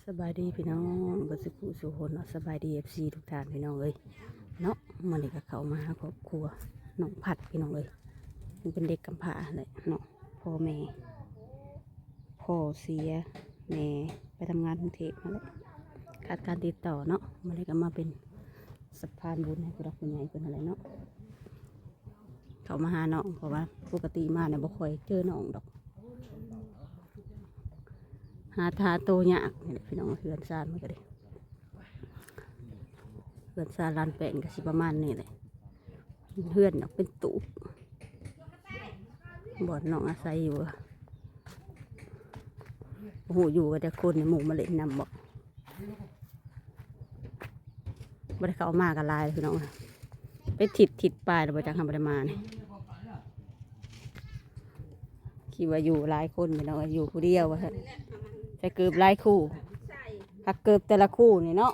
ສະບາຍດີພີ່ນ້ອງເບິດສຸຂູສູ່ຄົນເນາະ, ສະບາຍດີ ເອັຟຊີ ທຸກທ່ານພີ່ນ້ອງເອີຍເນາະ. ມື້ນີ້ກໍເຂົ້າມາຫາຄອບຄົວນ້ອງພັດພີ່ນ້ອງເອີຍ, ເປັນເດັກກຳພ້າແຫຼະເນາະ, ພໍ່ແມ່ ພໍ່ເສຍ ແມ່ໄປທຳງານກຸງເທບຫັ້ນແຫຼະ, ຂາດການຕິດຕໍ່ເນາະ. ມື້ນີ້ກໍມາເປັນສະພານບຸນໃຫ້ຜູ້ຫຼັກຜູ້ໃຫຍ່ເພິ່ນຫັ້ນແຫຼະເນາະ. ເຂົ້າມາຫານ້ອງ ເພາະວ່າປົກກະຕິມານີ້ບໍ່ຄ່ອຍເຈີນ້ອງດອກ, ຫາ ຫາໂຕຍາກນີ້ແຫຼະພີ່ນ້ອງ. ເຮືອນຊານມັນກໍດີ, ເຮືອນຊານລານແປ້ນກໍຊິປະມານນີ້ແຫຼະ, ເຮືອນເປັນຕູບ ບ່ອນນ້ອງອາໄສຢູ່. ບໍ່ຮູ້ຢູ່ກັບຈັກຄົນນີ້, ໝູ່ມາຫຼິ້ນນຳບໍ? ບໍ່ໄດ້ເຂົ້າມາກໍຫຼາຍພີ່ນ້ອງ, ເປັນທິດ ທິດປາຍແລ້ວບໍ່ຈັກ ເຮົາບໍ່ໄດ້ມານີ້. ຄິດວ່າຢູ່ຫຼາຍຄົນພີ່ນ້ອງ, ຢູ່ຜູ້ດຽວວ່າຊັ້ນ. ໃສ່ເກີບຫຼາຍຄູ່, ຫາກເກີບແຕ່ລະຄູ່ນີ້ເນາະ,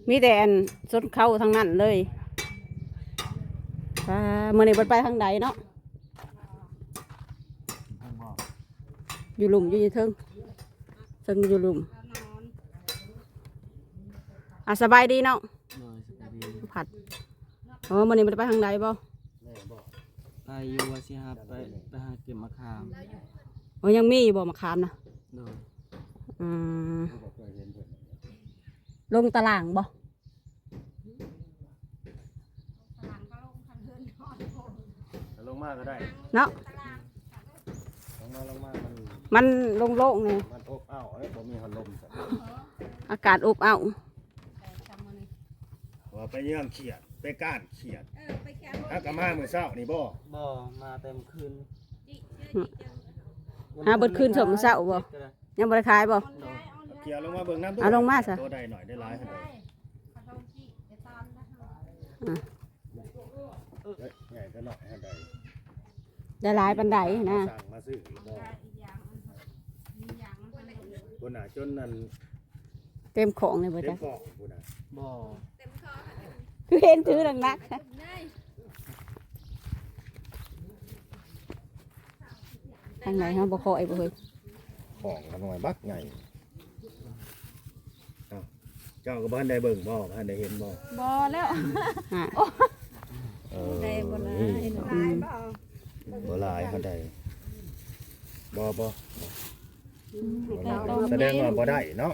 ມີແຕ່ອັນຊົນເຜົ່າທັງນັ້ນເລີຍ. ອ່າ ມື້ນີ້ບໍ່ໄດ້ໄປທາງໃດເນາະ? ຢູ່ລຸ່ມ ຢູ່ເທິງ ເທິງຢູ່ລຸ່ມ. ອ່າ ສະບາຍດີນ້ອງ. ໂດຍ ສະບາຍດີ. ພັດ. ອໍ ມື້ນີ້ບໍ່ໄດ້ໄປທາງໃດບໍ່? ໄປຢູ່ ວ່າຊິຫາໄປ ໄປຫາເກັບໝາກຂາມ. ອໍ ຍັງມີຢູ່ບໍ່ໝາກຂາມນະ? ໂດຍ. ອືມ ລົງຕາລ່າງບໍ່? ລົງມາກໍໄດ້ເນາະ, ລົງມາ ລົງມາ ມັນ ມັນໂລ່ງໆນີ້ ມັນອົບອ້າວເດ້ ບໍ່ມີພັດລົມ. ອາກາດອົບອ້າວ. ວ່າໄປເຍືອງຂຽດ ໄປກ້ານຂຽດ. ເອີ ໄປຂຽດ. ຫາກໍມາມື້ເຊົ້ານີ້ບໍ່? ບໍ່ ມາແຕ່ມື້ຄືນ. ຫາເບິດຄືນ ເຊົ້າມື້ເຊົ້າບໍ່? ຍັງບໍ່ໄດ້ຂາຍບໍ່? ເອົາຂຽດລົງມາເບິ່ງນຳ. ເອົາລົງມາຊະ. ໂຕໃດໜ້ອຍ ໄດ້ຫຼາຍເທົ່າໃດ? ອ່າ ໃຫຍ່ກໍໜ້ອຍເທົ່າໃດ? ໄດ້ຫຼາຍປານໃດນະ? ສັ່ງມາຊື້ອີກບໍ່? ພຸ້ນນະ ຈົນນັ້ນ ເຕັມຂອງເລີຍບໍ່? ເຕັມຂອງພຸ້ນນະ. ບໍ່ ຄືເຫັນຖືໜັກໆ. ທາງໃດເຮົາບໍ່ຄ່ອຍບໍ່ເຮີ້ຍ? ຂອງກໍໜ້ອຍບັກໃຫຍ່. ເຈົ້າກໍບໍ່ທັນໄດ້ເບິ່ງບໍ່? ບໍ່ທັນໄດ້ເຫັນບໍ່? ບໍ່ແລ້ວ. ຮະ ເອີ ໄດ້ບໍ່ຫຼາຍ ອືມ ບໍ່ຫຼາຍເທົ່າໃດ. ບໍ່ ບໍ່ ອືມ ສະແດງວ່າບໍ່ໄດ້ເນາະ,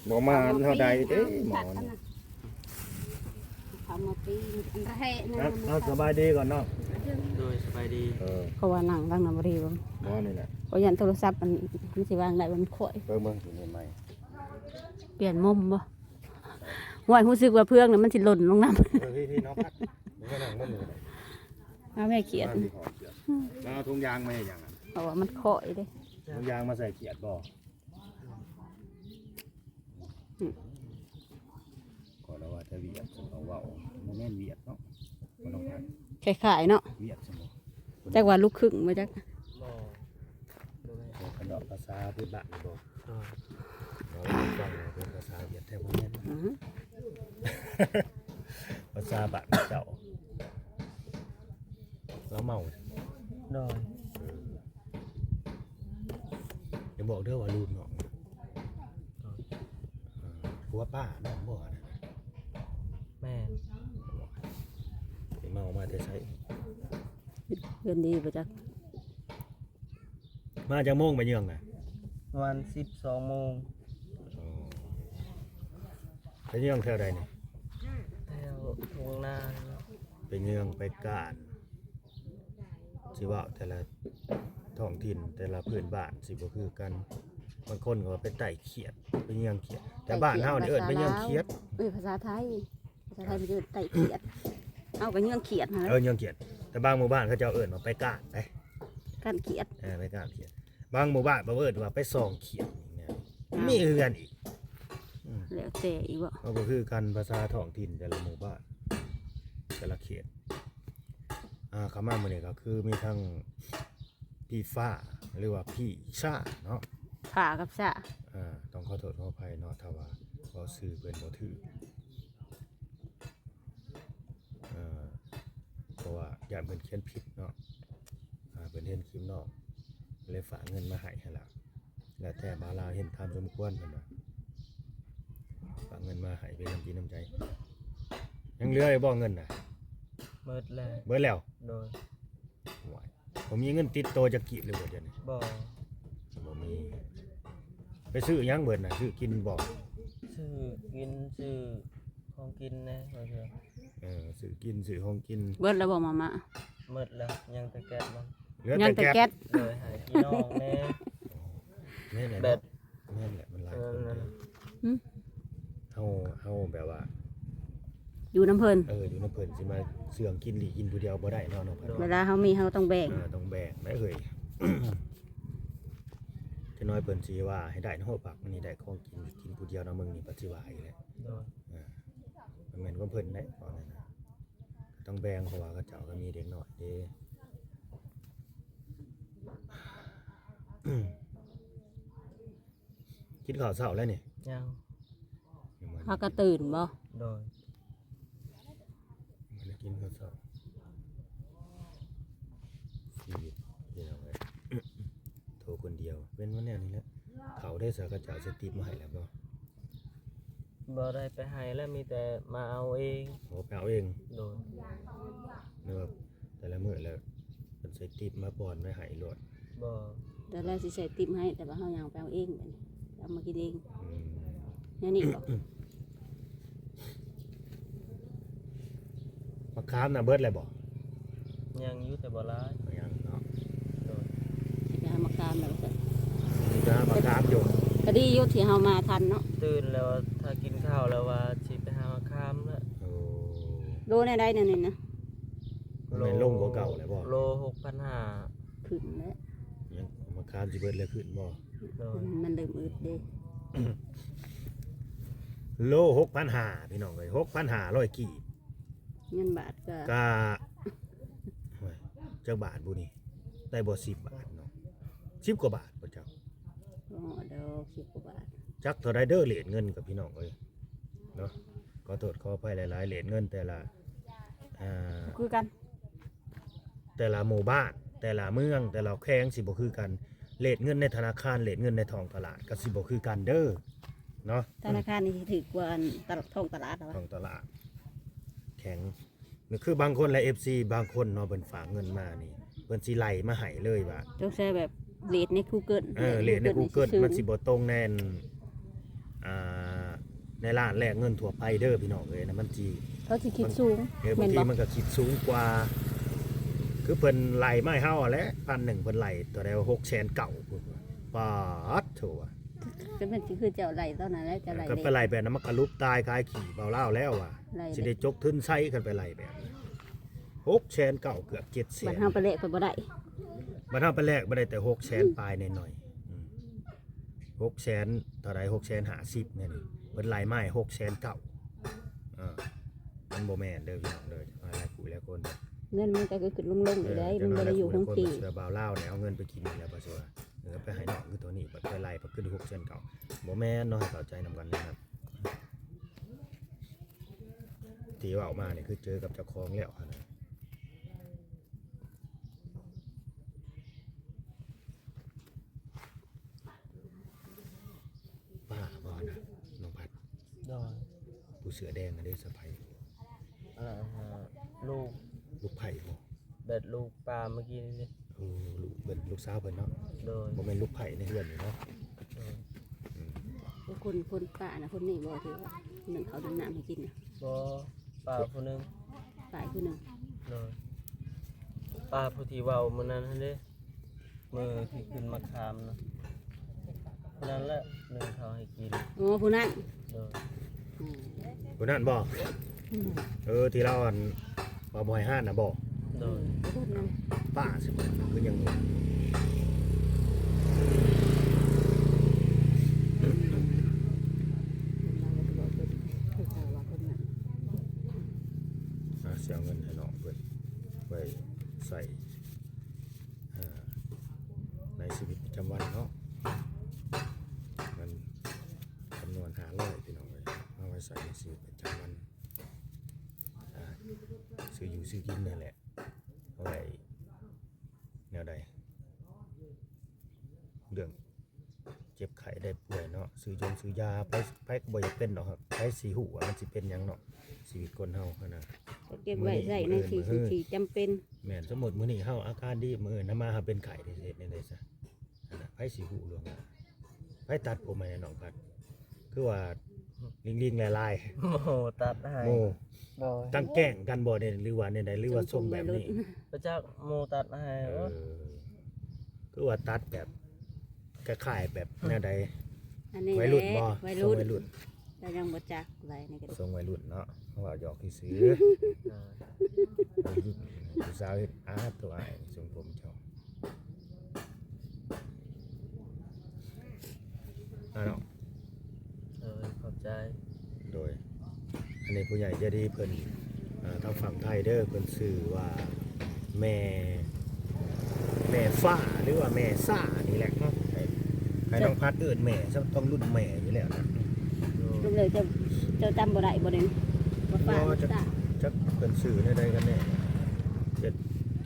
ບໍ່ມາເທົ່າໃດເດ້ໝໍນີ້. ເອົາ ເອົາ ສະບາຍດີກ່ອນເນາະ. ໂດຍ ສະບາຍດີ. ເອີ ເພາະວ່ານັ່ງທາງນັ້ນບໍ່ດີບໍ່? ບໍ່ ນີ້ແຫຼະ ຂ້ອຍຢ້ານໂທລະສັບມັນ ມັນຊິວາງໄດ້ບໍ່? ມັນຂ້ອຍ ເບິ່ງ ເບິ່ງ ຊິເຮັດໃໝ່. ປ່ຽນມຸມບໍ່? ຫ້ວຍ ຮູ້ສຶກວ່າເຟືອງນະມັນຊິຫຼົ່ນລົງນຳ. ເອີ ພີ່ໆ ນ້ອງພັດ ມານັ່ງນຳນີ້ກໍໄດ້. ເອົາແມ່ຂຽດ ມາທີ່ຫ້ອງຂຽດ ແລ້ວເອົາຖົງຢາງມາເຮັດຫຍັງ? ເພາະວ່າມັນຂ້ອຍເດ້. ຖົງຢາງມາໃສ່ຂຽດບໍ່? ອືມ ກໍລະວ່າແຕ່ຫວຽດ ເຂົາເວົ້າ ບໍ່ແມ່ນຫວຽດເນາະ ບໍ່ຕ້ອງຫາ ຄ້າຍໆເນາະ ຫວຽດຊັ້ນບໍ່? ຈັກວ່າລູກຄຶ່ງບໍ່ຈັກ. ບໍ່ ບໍ່ແມ່ນ. ເຂົາເວົ້າພາສາພື້ນບ້ານບໍ່? ເອີ ເວົ້າໃຫ້ຟັງວ່າເປັນພາສາຫວຽດແທ້ບໍ່ແມ່ນ. ອືຮຶ ພາສາບ້ານເຈົ້າ. ລາວເມົາ. ໂດຍ. ເອີ ຢ່າບອກເດີວ່າລູກນ້ອງ. ໂດຍ. ເອີ ຜົວປ້ານ້ອງບໍ່ອັນນັ້ນ? ແມ່ນ. ໄປເມົາມາແຕ່ໃສ? ເຮືອນດີບໍ່ຈັກ. ມາຈັກໂມງໄປເຍືອງນະ? ປະມານສິບສອງໂມງ. ອໍ ໄປເຍືອງແຖວໃດນີ້? ແຖວທົ່ງນາ. ໄປເຍືອງໄປການ ຊິເວົ້າແຕ່ລະທ້ອງຖິ່ນ ແຕ່ລະພື້ນບ້ານຊິບໍ່ຄືກັນ. ບາງຄົນກໍວ່າໄປໄຕ່ຂຽດ ໄປເຍືອງຂຽດ ແຕ່ບ້ານເຮົານີ້ເອີ້ນໄປເຍືອງຂຽດ. ເອີ ພາສາໄທ ພາສາໄທມັນເອີ້ນໄຕ່ຂຽດ. ເຮົາກໍເຍືອງຂຽດຫັ້ນແຫຼະ. ເອີ ເຍືອງຂຽດ. ແຕ່ບາງໝູ່ບ້ານເຂົາເຈົ້າເອີ້ນວ່າໄປການໄດ໋ ການຂຽດ. ເອີ ໄປການຂຽດ. ບາງໝູ່ບ້ານບາງເອີ້ນວ່າໄປສ່ອງຂຽດ. ມີເຮືອນອີກ. ອືມ ແລ້ວແຕ່ອີກບໍ່? ເຮົາບໍ່ຄືກັນ ພາສາທ້ອງຖິ່ນແຕ່ລະໝູ່ບ້ານ ແຕ່ລະເຂດ. ອ່າ ເຂົ້າມາມື້ນີ້ກໍຄືມີທັງພີ່ຟ້າ ຫຼືວ່າພີ່ຊາເນາະ. ຟ້າກັບຊາ. ອ່າ ຕ້ອງຂໍໂທດຂໍອະໄພເນາະ ຖ້າວ່າເວົ້າຊື່ເພິ່ນບໍ່ຖືກ. ເອີ ເພາະວ່າຢ້ານເພິ່ນຂຽນຜິດເນາະ. ອ່າ ເພິ່ນເຫັນຄລິບນ້ອງ ເລີຍຝາກເງິນມາໃຫ້ຫັ້ນລະ. ແລ້ວແຕ່ບ່າວລາວເຫັນຕາມສົມຄວນ ເພິ່ນວ່າ ຝາກເງິນມາໃຫ້ເປັນນ້ຳຈິດນ້ຳໃຈ. ຍັງເຫຼືອຢູ່ບໍ່ເງິນນະ? ໝົດແລ້ວ. ເບິດແລ້ວ? ໂດຍ. ໂອ້ຍ ບໍ່ມີເງິນຕິດໂຕຈັກກີບເລີຍບໍ່ດຽວນີ້? ບໍ່. ບໍ່ມີ. ໄປຊື້ຫຍັງເບິດນະ? ຊື້ກິນບໍ່? ຊື້ກິນ ຊື້ຂອງກິນແດ່ ບາງເທື່ອ. ເອີ ຊື້ກິນ ຊື້ຂອງກິນ. ເບິດແລ້ວບໍ່ມາມ່າ? ໝົດແລ້ວ ຍັງແຕ່ແກັດມັນ. ເຫຼືອແຕ່ແກັດ. ໂດຍ ໃຫ້ພີ່ນ້ອງແດ່. ແມ່ນແຫຼະ ແບບ ແມ່ນແຫຼະ ມັນຫຼາຍຄົນເດ້. ຫືມ? ເຮົາ ເຮົາແບບວ່າ ຢູ່ນຳເພິ່ນ. ເອີ ຢູ່ນຳເພິ່ນ ຊິມາເຊື່ອງກິນຫຼີ່ກິນຜູ້ດຽວບໍ່ໄດ້ເນາະ ນ້ອງພັດ. ເວລາເຮົາມີ ເຮົາຕ້ອງແບ່ງ. ເອີ ຕ້ອງແບ່ງໄດ໋ເຮີ້ຍ. ຈັກໜ້ອຍເພິ່ນຊິວ່າໃຫ້ໄດ້ເນາະ ພາກນີ້ໄດ້ຂອງກິນກິນຜູ້ດຽວນຳ ມຶງນີ້ປະຕິວາອີກແຫຼະ. ໂດຍ. ເອີ ບໍ່ແມ່ນຂອງເພິ່ນໄດ໋ ເວົ້າແນວນັ້ນ ຕ້ອງແບ່ງ ເພາະວ່າເຂົາເຈົ້າກໍມີເດັກນ້ອຍເດ້. ກິນເຂົ້າເຊົ້າແລ້ວນີ້? ຍັງ. ຫາກະຕື່ນບໍ່? ໂດຍ. ບໍ່ໄດ້ກິນເຂົ້າເຊົ້າ. ຊີວິດ ພີ່ນ້ອງເອີຍ ໂທຄົນດຽວ ເປັນມາແນວນີ້ແຫຼະ. ເຂົ້າເດ້ ສາກະຈາຍສະຕິບມາໃຫ້ແລ້ວບໍ່? ບໍ່ໄດ້ໄປໃຫ້ແລ້ວ ມີແຕ່ມາເອົາເອງ. ໂອ້ ໄປເອົາເອງ. ໂດຍ. ແລ້ວແຕ່ລະມື້ແລ້ວ ເພິ່ນໃສ່ຕິບມາປ່ອນໄວ້ໃຫ້ໂລດ. ບໍ່. ແຕ່ລະຊິໃສ່ຕິບໃຫ້ ແຕ່ວ່າເຮົາຍ່າງໄປເອົາເອງ ບາດນີ້ເອົາມາກິນເອງ. ອືມ. ແນວນີ້ບໍ່? ໝາກຂາມນະເບິດແລ້ວບໍ່? ຍັງຢູ່ ແຕ່ບໍ່ຫຼາຍ. ຍັງເນາະ. ໂດຍ. ຊິໄປຫາໝາກຂາມແລ້ວວ່າຊັ້ນ. ຊິໄປຫາໝາກຂາມຢູ່. ກໍດີຢູ່ທີ່ເຮົາມາທັນເນາະ. ຕື່ນແລ້ວ ຖ້າກິນເຂົ້າແລ້ວວ່າຊິໄປຫາໝາກຂາມແລ້ວ. ໂອ້. ໂລແນວໃດແນວນີ້ນະ? ມັນລົງກວ່າເກົ່າແລ້ວບໍ່? ໂລຫົກພັນຫ້າ. ຂຶ້ນແລ້ວ. ຍັງ ໝາກຂາມຊິເບິດແລ້ວຂຶ້ນບໍ່? ໂດຍ. ມັນເລີ່ມອຶດເດ້. ໂລຫົກພັນຫ້າ ພີ່ນ້ອງເອີຍ ຫົກພັນຫ້າຮ້ອຍກີບ. ເງິນບາດກໍ ກະ ໂອ້ຍ ຈັກບາດບຸນີ້? ໄດ້ບໍ່ສິບບາດເນາະ? ສິບກວ່າບາດບໍ່ຈັກ. ບໍ່ຮອດດອກ ສິບກວ່າບາດ. ຈັກເທົ່າໃດເດີ ເລດເງິນກັບ ພີ່ນ້ອງເອີຍເນາະ. ຂໍໂທດຂໍອະໄພຫຼາຍໆ ເລດເງິນແຕ່ລະ ອ່າ ຄືກັນ. ແຕ່ລະໝູ່ບ້ານ ແຕ່ລະເມືອງ ແຕ່ລະແຂວງຊິບໍ່ຄືກັນ. ເລດເງິນໃນທະນາຄານ ເລດເງິນໃນທ້ອງຕະຫຼາດກໍຊິບໍ່ຄືກັນເດີເນາະ. ທະນາຄານນີ້ຊິຖືກກວ່າອັນຕະຫຼາດ ທ້ອງຕະຫຼາດຫວາ? ທ້ອງຕະຫຼາດແຂວງ. ຄືບາງຄົນແຫຼະ ເອັຟຊີ ບາງຄົນເນາະ ເພິ່ນຝາກເງິນມານີ້ ເພິ່ນຊິໄລ່ມາໃຫ້ເລີຍວ່າ ຕ້ອງໃຊ້ແບບເລດໃນກູເກີນ. ເອີ ເລດໃນກູເກີນ ມັນຊິບໍ່ຕົງແນ ອ່າ ໃນຮ້ານແລກເງິນທົ່ວໄປເດີພີ່ນ້ອງເອີຍນະ ມັນຊິ ເຂົາຊິຄິດສູງ. ເອີ ບາງທີມັນກໍຄິດສູງກວ່າ ຄືເພິ່ນໄລ່ມາໃຫ້ເຮົາຫັ້ນແຫຼະ ພັນໜຶ່ງ ເພິ່ນໄລ່ເທົ່າໃດ ຫົກແສນເກົ້າພຸ້ນ. ປາດໂທ້ ກໍແມ່ນຊິຄືເຈົ້າໄລ່ຕອນນັ້ນແຫຼະ ເຈົ້າໄລ່ ກໍໄປໄລ່ແບບນັ້ນ ມັນກໍຫຼຸບຕາຍຂາຍຂີ້ເບົາລາວແລ້ວວ່າ ຊິໄດ້ຈົກທຶນໃສ ຄັນໄປໄລ່ແບບນັ້ນ ຫົກແສນເກົ້າ ເກືອບເຈັດແສນ. ບັດເຮົາໄປແລກໄປບໍ່ໄດ້ ບັດເຮົາໄປແລກບໍ່ໄດ້ ແຕ່ຫົກແສນປາຍໜ້ອຍໆ. ອືມ ຫົກແສນເທົ່າໃດ ຫົກແສນຫ້າສິບແນວນີ້ ເພິ່ນໄລ່ມາໃຫ້ຫົກແສນເກົ້າ. ເອີ ມັນບໍ່ແມ່ນເດີພີ່ນ້ອງເດີ ມາຫຼາຍຜູ້ຫຼາຍຄົນ ເງິນມັນກໍຂຶ້ນໆລົງໆຢູ່ໃດ໋ ເອີ ມັນບໍ່ໄດ້ຢູ່ຄົງທີ່. ເຊື່ອບ່າວລາວນີ້ເອົາເງິນໄປກິນນີ້ແລ້ວ ບໍ່ເຊື່ອ ເອີ ໄປໃຫ້ນ້ອງຄືໂຕນີ້ ບັດໄປໄລ່ ບັດຂຶ້ນຫົກແສນເກົ້າ. ບໍ່ແມ່ນເນາະ ໃຫ້ເຂົ້າໃຈນຳກັນນະ ທີ່ເວົ້າມານີ້ຄືເຈີກັບເຈົ້າຂອງແລ້ວຫັ້ນນະ. ປ້າບໍ່ນະ ນ້ອງພັດ? ໂດຍ. ຜູ້ເສື້ອແດງຫັ້ນເດ້ ສະໃຜ? ອັນນັ້ນ ລູກ ລູກໃຜບໍ່? ແບບລູກປ້າເມື່ອກີ້ນີ້ເດ້. ເອີ ລູກເພິ່ນ ລູກສາວເພິ່ນເນາະ. ໂດຍ. ບໍ່ແມ່ນລູກໃຜໃນເຮືອນນີ້ເນາະ. ໂດຍ. ອືມ ຄົນ ຄົນປ້ານະ ຄົນນີ້ບໍ່ ທີ່ວ່າໜຶ້ງເຂົ້າໜຶ້ງນ້ຳໃຫ້ກິນນະ? ບໍ່ ປ້າຜູ້ໜຶ່ງ ປ້າອີກຜູ້ໜຶ່ງ. ໂດຍ. ປ້າຜູ້ທີ່ເວົ້າມື້ນັ້ນຫັ້ນເດ້ ມື້ທີ່ຂຶ້ນມາຄາມນະ ຜູ້ນັ້ນແຫຼະໜຶ້ງເຂົ້າໃຫ້ກິນ. ໂອ້ ຜູ້ນັ້ນ. ໂດຍ. ອືມ ຜູ້ນັ້ນບໍ່? ອືມ ເອີ ທີ່ລາວອັນວ່າບໍ່ໃຫ້ຮ້ານນະບໍ່? ໂດຍ. ປ້າຊິບໍ່ ຄືຍັງ ອ່າ ຊິເອົາເງິນໃຫ້ນ້ອງເພິ່ນໄວ້ໃຊ້ ອ່າ ໃນຊີວິດປະຈຳວັນເນາະ. ເງິນຈຳນວນຫ້າຮ້ອຍ ພີ່ນ້ອງເອີຍ ເອົາໄວ້ໃຊ້ໃນຊີວິດປະຈຳວັນ ອ່າ ຊື້ຢູ່ຊື້ກິນນັ້ນແຫຼະ. ເອົາໄວ້ແນວໃດ? ເລື່ອງ ເຈັບປ່ວຍເນາະ ຊື້ຢົງຊື້ຢາ ໃຜ ໃຜກໍບໍ່ຢາກເປັນດອກ ໃຜຊິຮູ້ວ່າມັນຊິເປັນຫຍັງເນາະ ຊີວິດຄົນເຮົາຫັ້ນນະ ກໍເກັບໄວ້ໃຊ້ໃນທີ່ ມື້ນີ້ມື້ອື່ນ ທີ່ ທີ່ຈຳເປັນ. ແມ່ນ ສົມມຸດມື້ນີ້ເຮົາອາການດີ ມື້ອື່ນເຮົາມາເຮົາເປັນໄຂ້ ຊິເຮັດແນວໃດຊະ? ຫັ້ນນະ ໃຜຊິຮູ້ລ່ວງໜ້າ? ໃຜຕັດຜົມໃຫ້ນ້ອງພັດ? ຄືວ່າລິງໆຫຼາຍໆ ໝູຕັດໃຫ້ ໝູ ໂດຍ ຕັ້ງແກ້ງກັນບໍ່ເດ ຫຼືວ່າແນວໃດ ຫຼືວ່າຊົງແບບນີ້? ບໍ່ຈັກ ໝູຕັດໃຫ້. ເອີ ຄືວ່າຕັດແບບ ຄ້າຍໆແບບແນວໃດ? ອັນນີ້ ໄວລຸ້ນບໍ່? ໄວລຸ້ນ ຊົງໄວລຸ້ນ ກໍຍັງບໍ່ຈັກໄວນີ້ກໍ ຊົງໄວລຸ້ນເນາະ ເວົ້າຫຍອກຊື່ໆ. ເອີ ຜູ້ຍິງ ຜູ້ສາວເຮັດ ອາ ໂຕອ້າຍຊົງຜົມເຈົ້າ ອາເນາະ. ເອີ ຂອບໃຈ. ໂດຍ ອັນນີ້ຜູ້ໃຫຍ່ໃຈດີເພິ່ນ ເອີ ທາງຝັ່ງໄທເດີ ເພິ່ນຊື່ວ່າແມ່ ແມ່ຟ້າ ຫຼືວ່າແມ່ຊ້ານີ້ແຫຼະເນາະ ໃຫ້ ໃຫ້ນ້ອງພັດເອີ້ນແມ່ຊະ ຕ້ອງລຸ້ນແມ່ຢູ່ແລ້ວນະ. ໂດຍ ເຈົ້າ ເຈົ້າຈຳບໍ່ໄດ້ບໍ່ເດ ວ່າຟ້າ ບໍ່ ຈັກ ຊ້າ ຈັກເພິ່ນຊື່ແນວໃດກັນແນ່ ຈະ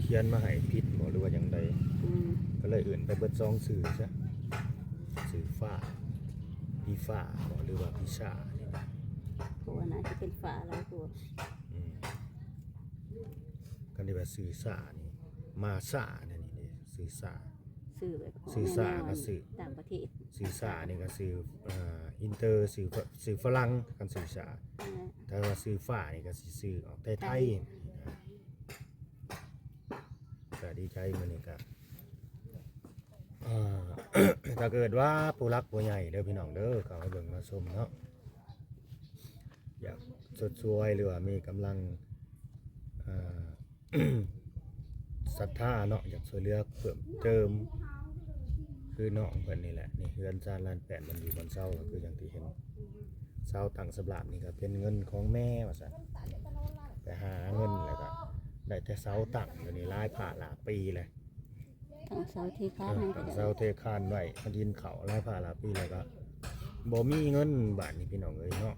ຂຽນມາໃຫ້ຜິດບໍ່ ຫຼືວ່າຈັ່ງໃດ? ອືມ ກໍເລີຍເອີ້ນໄປເບິດສອງຊື່ຊະ ຊື່ຟ້າ ພີ່ຟ້າບໍ່ ຫຼືວ່າພີ່ຊ້ານີ້ນະ? ເພາະວ່າໜ້າຈະເປັນຟ້າຫຼາຍກວ່າ. ອືມ ຄັນທີ່ວ່າຊື່ຊ້ານີ້ ມາຊ້າແນວນີ້ເດ້ ຊື່ຊ້າ ຊື່ແບບ ຊື່ຊ້າກໍຊື່ຕ່າງປະເທດ ຊື່ຊ້ານີ້ກໍຊື່ ເອີ ອິນເຕີ ຊື່ ຊື່ຝຣັ່ງ ຄັນຊື່ຊ້າ. ແມ່ນ ແຕ່ວ່າຊື່ຟ້ານີ້ກໍຊິຊື່ອອກໄທໆ. ກໍດີໃຈມື້ນີ້ກໍ ອ່າ ຖ້າເກີດວ່າຜູ້ຫຼັກຜູ້ໃຫຍ່ເດີພີ່ນ້ອງເດີ ເຂົ້າມາເບິ່ງມາຊົມເນາະ ຢາກຊົດຊ່ວຍ ຫຼືວ່າມີກຳລັງ ອ່າ ສັດທາເນາະ ຢາກຊ່ວຍເຫຼືອເພີ່ມເຕີມ ຄືນ້ອງເພິ່ນນີ້ແຫຼະ ນີ້ເຮືອນຊານລານແປ້ນ ບ່ອນຢູ່ບ່ອນເຊົາ ກໍຄືຢ່າງທີ່ເຫັນ ເສົາຕັ້ງສຳລັບນີ້ກໍເປັນເງິນຂອງແມ່ວ່າຊັ້ນ ໄປຫາເງິນແລ້ວກໍໄດ້ແຕ່ເສົາຕັ້ງ ດຽວນີ້ຫຼາຍພາລະປີແລ້ວ. ຕັ້ງເສົາເທຄານ ເອີ ໃຫ້ ຕັ້ງເສົາເທຄານໄວ້ ມັນກິນເຂົ້າຫຼາຍພາລະປີແລ້ວກໍບໍ່ມີເງິນບາດນີ້ພີ່ນ້ອງເອີຍເນາະ.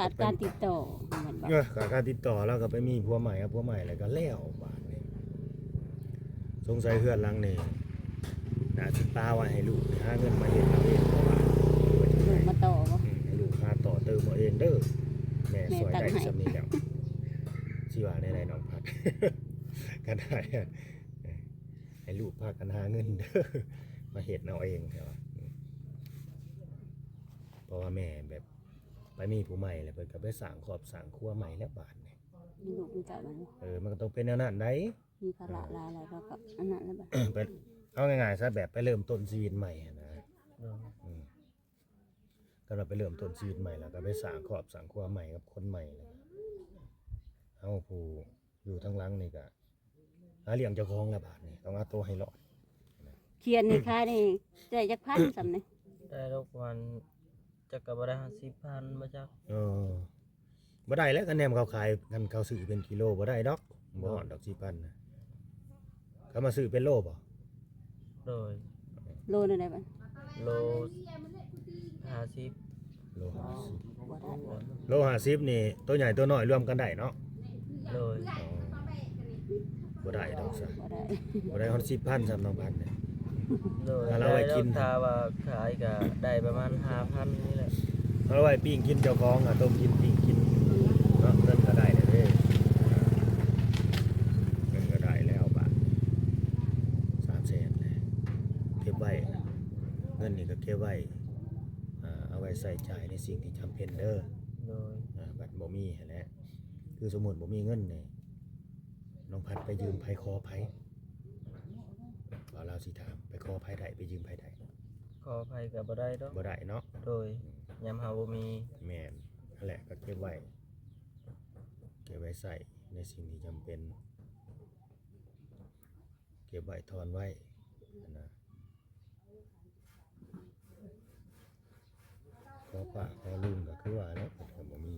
ຂາດການຕິດຕໍ່ແມ່ນບໍ່? ເອີ ຂາດການຕິດຕໍ່ ລາວກໍໄປມີຜົວໃໝ່ ເອົາຜົວໃໝ່ແລ້ວກໍແລ້ວບາດນີ້. ສົງໄສເຮືອນຫຼັງນີ້ໜ້າຊິປະໄວ້ໃຫ້ລູກຫາເງິນມາເຮັດເອົາເອງ ເພາະວ່າ ລູກມາຕໍ່ບໍ່? ອືມ ໃຫ້ລູກຫາຕໍ່ເຕີມເອົາເອງເດີ ແມ່ຊ່ອຍໄດ້ສ່ຳນີ້ແລ້ວ. ຊິວ່າແນວໃດນ້ອງພັດ? ກໍໄດ້ ໃຫ້ລູກພາກັນຫາເງິນເດີ ມາເຮັດເອົາເອງ ເພາະວ່າແມ່ແບບໄປມີຜູ້ໃໝ່ແລ້ວ ເພິ່ນກໍໄປສ້າງຄອບສ້າງຄົວໃໝ່ແລ້ວບາດນີ້. ມີລູກມີເຕົ້າແລ້ວ ເອີ ມັນກໍຕ້ອງເປັນແນວນັ້ນໃດ໋ ມີພາລະຫຼາຍແລ້ວ ເຮົາກໍອັນນັ້ນແລ້ວບາດ ໄປ ເອົາງ່າຍໆຊະ ແບບໄປເລີ່ມຕົ້ນຊີວິດໃໝ່ຫັ້ນນະ. ໂດຍ ອືມ ຄັນວ່າໄປເລີ່ມຕົ້ນຊີວິດໃໝ່ ແລ້ວກໍໄປສ້າງຄອບສ້າງຄົວໃໝ່ກັບຄົນໃໝ່ ແລ້ວເຮົາຜູ້ຢູ່ທາງຫຼັງນີ້ກໍຫາລ້ຽງເຈົ້າຂອງແລ້ວບາດນີ້ ຕ້ອງເອົາໂຕໃຫ້ລອດ. ຂຽນນີ້ຂາຍນີ້ໄດ້ຈັກພັນສ່ຳນີ້? ໄດ້ດອກປະມານ ຈັກກໍບໍ່ໄດ້ຮອດສິບພັນບໍ່ຈັກ. ເອີ ບໍ່ໄດ້ແລ້ວ ຄັນແນມເຂົາຂາຍ ຄັນເຂົາຊື້ເປັນກິໂລບໍ່ໄດ້ດອກ ບໍ່ຮອດດອກສິບພັນນະ. ເຂົາມາຊື້ເປັນໂລບໍ່? ໂດຍ ໂລເທົ່າໃດບັດ? ໂລຫ້າສິບ. ໂລຫ້າສິບ ບໍ່ໄດ້ ໂລຫ້າສິບນີ້ ໂຕໃຫຍ່ໂຕນ້ອຍລວມກັນໄດ້ເນາະ? ໂດຍ ອໍ ບໍ່ໄດ້ດອກຊະ ບໍ່ໄດ້ ບໍ່ໄດ້ຮອດສິບພັນຊ້ຳນ້ອງພັດນີ້. ໂດຍ ຖ້າວ່າຂາຍກໍໄດ້ປະມານຫ້າພັນນີ້ແຫຼະ ເອົາໄວ້ປີ້ງກິນເຈົ້າຂອງ ອາ ຕົ້ມກິນປີ້ງກິນເນາະ ເງິນກໍໄດ້ແລ້ວເດ້ ເງິນກໍໄດ້ແລ້ວບາດ ສາມແສນ ເກັບໄວ້ ເງິນນີ້ກໍເກັບໄວ້ ອາ ເອົາໄວ້ໃຊ້ຈ່າຍໃນສິ່ງທີ່ຈຳເປັນເດີ. ໂດຍ ອາ ບັດບໍ່ມີຫັ້ນແຫຼະ ຄືສົມມຸດບໍ່ມີເງິນນີ້ ນ້ອງພັດໄປຢືມໃຜຂໍໃຜ? ວ່າລາວຊິຖາມ ໄປຂໍໃຜໄດ້ ໄປຢືມໃຜໄດ້? ຂໍໃຜກໍບໍ່ໄດ້ດອກ ບໍ່ໄດ້ເນາະ. ໂດຍ ອືມ ຍາມເຮົາບໍ່ມີ. ແມ່ນ ຫັ້ນແຫຼະ ກໍເກັບໄວ້ ເກັບໄວ້ໃຊ້ໃນສິ່ງທີ່ຈຳເປັນ ເກັບໄວ້ ຖອນໄວ້ຫັ້ນນະ. ຂໍປ້າຂໍລຸງກໍຄືວ່າແຫຼະ ເພິ່ນກໍບໍ່ມີ.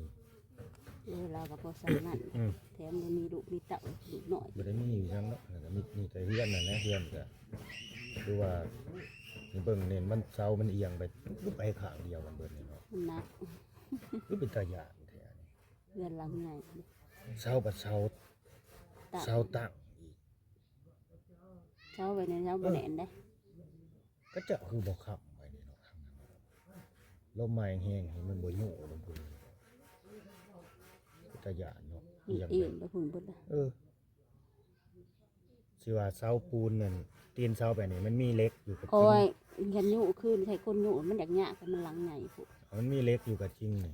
ເອີ ລາວກໍພໍສ່ຳນັ້ນ ອືມ ແຖມບໍ່ມີລູກມີເຕົ້າ ລູກນ້ອຍ ບໍ່ໄດ້ມີຫຍັງດອກ ມີ ມີແຕ່ເຮືອນນັ້ນແຫຼະ ເຮືອນກໍຄືວ່າ ນີ້ເບິ່ງນີ້ ມັນເສົາມັນອຽງໄປ ຄືໄປຂ້າງດຽວກັນເບິດນີ້ເນາະ ມັນໜັກ ຄືເປັນຕາຢ້ານແທ້ນີ້. ເຮືອນຫຼັງໃຫຍ່ ເສົາບັດເສົາ ເສົາຕັ້ງອີກ ເສົາໄວ້ນີ້ເສົາບໍ່ແໜ້ນເດ້. ເຂົາເຈົ້າຄືບໍ່ຄ້ຳໄວ້ນີ້ເນາະ ທາງນັ້ນ ລົມມາແຮງໆ ໃຫ້ມັນບໍ່ໂຍກລົງພຸ້ນ ເປັນຕາຢ້ານເນາະ. ມັນເອີນໄປພຸ້ນເບິດລະ. ເອີ ຊິວ່າເສົາປູນນັ້ນ ຕີນເສົາແບບນີ້ ມັນມີເຫຼັກຢູ່ກໍຈິງ. ຂ້ອຍຄັນໂຍກຄືນໃສ່ຄົນໂຍກ ມັນຢາກຍາກ ແຕ່ມັນຫຼັງໃຫຍ່ພຸ້ນ. ມັນມີເຫຼັກຢູ່ກໍຈິງນີ້.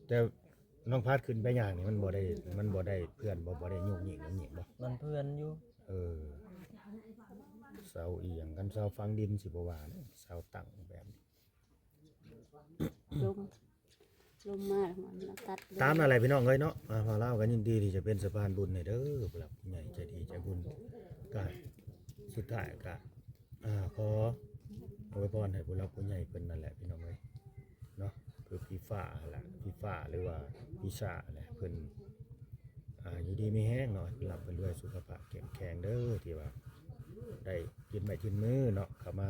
ແຕ່ນ້ອງພັດຂຶ້ນໄປຍ່າງນີ້ ມັນບໍ່ໄດ້ ມັນບໍ່ໄດ້ເພື່ອນບໍ່ ບໍ່ໄດ້ໂຍກເຍກໂຍກເຍກບໍ່? ມັນເພື່ອນຢູ່. ເອີ ເສົາອີ່ຫຍັງ ຄັນເສົາຝັງດິນຊິບໍ່ວ່າເດ້ ເສົາຕັ້ງແບບນີ້ ລົມ ລົມມາ ມັນມາຕັດເລີຍ. ຕາມນັ້ນແຫຼະພີ່ນ້ອງເອີຍເນາະ. ອ່າ ພວກເຮົາກໍຍິນດີທີ່ຈະເປັນສະພານບຸນໃຫ້ເດີ ຜູ້ຫຼັກຜູ້ໃຫຍ່ໃຈດີໃຈບຸນ. ກໍສຸດທ້າຍກໍ ອ່າ ຂໍອວຍພອນໃຫ້ຜູ້ຫຼັກຜູ້ໃຫຍ່ເພິ່ນນັ້ນແຫຼະພີ່ນ້ອງເອີຍເນາະ ຄືພີ່ຟ້າຫັ້ນລະ ພີ່ຟ້າ ຫຼືວ່າພີ່ຊາແຫຼະ ເພິ່ນ ອ່າ ຢູ່ດີມີແຮງເນາະ ລ່ຳເພິ່ນລວຍ ສຸຂະພາບເຂັ້ມແຂງເດີ ທີ່ວ່າໄດ້ຍື່ນໄມ້ຍື່ນມືເນາະ ເຂົ້າມາ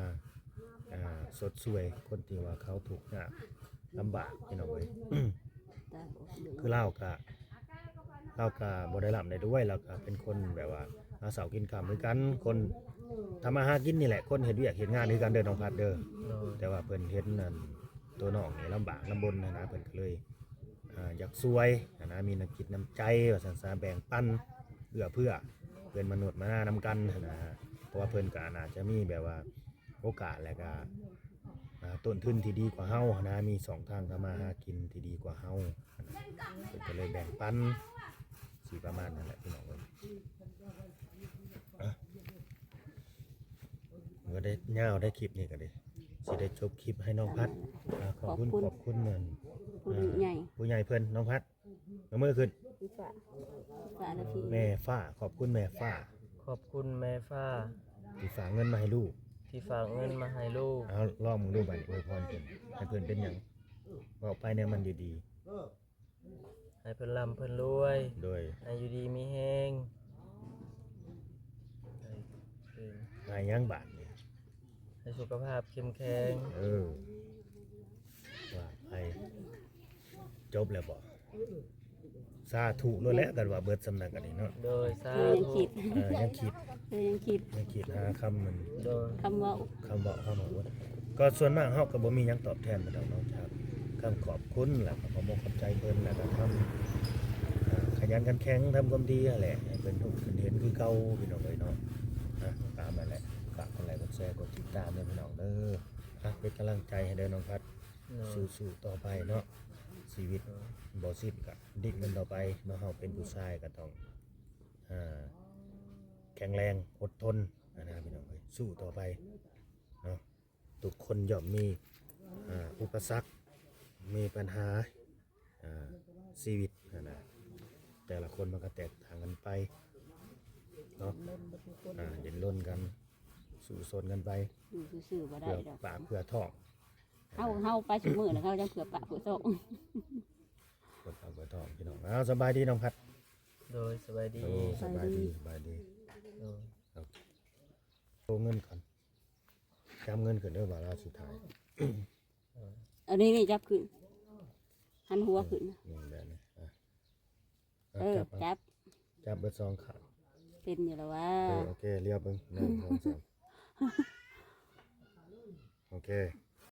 ອ່າ ຊົດຊ່ວຍຄົນທີ່ວ່າເຂົາທຸກຍາກລຳບາກພີ່ນ້ອງເອີຍ. ຄືລາວກະ ລາວກະບໍ່ໄດ້ລ່ຳໄດ້ລວຍ ລາວກະເປັນຄົນແບບວ່າຫາເຊົ້າກິນຄ່ຳຄືກັນ ຄົນທຳມາຫາກິນນີ້ແຫຼະ ຄົນເຮັດວຽກເຮັດງານຄືກັນເດີນ້ອງພັດເດີ. ໂດຍ ແຕ່ວ່າເພິ່ນເຫັນອັນ ຕົວນ້ອງນີ້ລຳບາກລຳບົນຫັ້ນນະ ເພິ່ນກໍເລີຍ ອ່າ ຢາກຊ່ວຍຫັ້ນນະ ມີນ້ຳຈິດນ້ຳໃຈວ່າຊັ້ນຊະ ແບ່ງປັນເອື້ອເຟື້ອເພື່ອນມະນຸດມະນານຳກັນຫັ້ນນະ. ເພາະວ່າເພິ່ນກໍອາດຈະມີແບບວ່າໂອກາດ ແລະກະ ອ່າ ຕົ້ນທຶນທີ່ດີກວ່າເຮົາຫັ້ນນະ ມີຊ່ອງທາງທຳມາຫາກິນທີ່ດີກວ່າເຮົາຫັ້ນນະ ເພິ່ນກໍເລີຍແບ່ງປັນ ຊິປະມານນັ້ນແຫຼະພີ່ນ້ອງເອີຍ. ອ່ະ ກໍໄດ້ຍາວໄດ້ຄລິບນີ້ກໍດີ ຊິໄດ້ຈົບຄລິບໃຫ້ນ້ອງພັດ ອ່າ ຂອບຄຸນ ຂອບຄຸນ ຂອບຄຸນນັ້ນ ຜູ້ໃຫຍ່ ອ່າ ຜູ້ໃຫຍ່ເພິ່ນ ນ້ອງພັດ ຍົກມືຂຶ້ນ ແມ່ຟ້າ ຂອບຄຸນແມ່ຟ້າ ຂອບຄຸນແມ່ຟ້າ ທີ່ຝາກເງິນມາໃຫ້ລູກ ທີ່ຝາກເງິນມາໃຫ້ລູກ. ເອົາ ລອງເບິ່ງດູບາດນີ້ ອວຍພອນເພິ່ນ ໃຫ້ເພິ່ນເປັນຫຍັງ ເວົ້າໄປແນວມັນດີໆ. ໃຫ້ເພິ່ນລ່ຳເພິ່ນລວຍ ໂດຍ ໃຫ້ຢູ່ດີມີແຮງ ໃຫ້ເພິ່ນ ໃຫ້ຫຍັງບາດນີ້ ໃຫ້ສຸຂະພາບເຂັ້ມແຂງ. ເອີ ວ່າໄປ ຈົບແລ້ວບໍ່? ສາທຸໂລດແຫຼະ ກັນວ່າເບິດສ່ຳນັ້ນກໍດີເນາະ. ໂດຍ ສາທຸ. ເອີ ຍັງຄິດ ເອີ ຍັງຄິດ ຍັງຄິດຫາຄຳມັນ ໂດຍ ຄຳເວົ້າ ຄຳເວົ້າ ຄຳເວົ້າ. ກໍສ່ວນມາກເຮົາກໍບໍ່ມີຫຍັງຕອບແທນເພິ່ນດອກ ນອກຈາກຄຳຂອບຄຸນ ແລ້ວກໍຂໍຂອບໃຈເພິ່ນ ແລ້ວກໍຄຳ ອ່າ ຂະຫຍັນຂັນແຂງ ທຳຄວາມດີຫັ້ນແຫຼະ ໃຫ້ເພິ່ນຮູ້ເພິ່ນເຫັນຄືເກົ່າ ພີ່ນ້ອງເອີຍເນາະ. ອ່ະ ຕາມນັ້ນແຫຼະ ຝາກກົດໄລ ກົດແຊ ກົດຕິດຕາມເດີພີ່ນ້ອງເດີ. ອ່ະ ເປັນກຳລັງໃຈໃຫ້ເດີນ້ອງພັດ ໂດຍ ສູ້ໆຕໍ່ໄປເນາະ. ຊີວິດ ໂດຍ ບໍ່ສິ້ນກໍດີ້ນກັນຕໍ່ໄປເນາະ. ເຮົາເປັນຜູ້ຊາຍກໍຕ້ອງ ອ່າ ແຂງແຮງ ອົດທົນຫັ້ນນະພີ່ນ້ອງເອີຍ ສູ້ຕໍ່ໄປເນາະ. ທຸກຄົນຍ່ອມມີ ອ່າ ອຸປະສັກ ມີບັນຫາ ອ່າ ຊີວິດຫັ້ນນະ ແຕ່ລະຄົນມັນກໍແຕກຕ່າງກັນໄປເນາະ. ອ່າ ດີ້ນລົນກັນ ສູ້ຊົນກັນໄປ ຢູ່ຊື່ໆບໍ່ໄດ້ດອກ ເພື່ອປາກເພື່ອທ້ອງ. ເຮົາ ເຮົາໄປຊຸມື້ນະ ເຮົາຍັງເພື່ອປາກເພື່ອທ້ອງ ເພື່ອປາກເພື່ອທ້ອງພີ່ນ້ອງ. ເອົາ ສະບາຍດີນ້ອງພັດ. ໂດຍ ສະບາຍດີ. ໂອ້ ສະບາຍດີ ສະບາຍດີ. ໂດຍ ໂທເງິນກ່ອນ ຈັບເງິນຂຶ້ນເດີ ວ່າລາວຊິຖ່າຍ. ເອີ ອັນນີ້ ນີ້ຈັບຂຶ້ນ ຫັນຫົວຂຶ້ນ ນີ້ແບບນີ້. ອ່ະ ເອີ ຈັບ ຈັບ ຈັບເບິດສອງຂ້າງ ເປັນຢູ່ແລ້ວຫວາ? ເອີ ໂອເຄ ລຽບເບິ່ງ ໜຶ່ງ ສອງ ສາມ ໂອເຄ.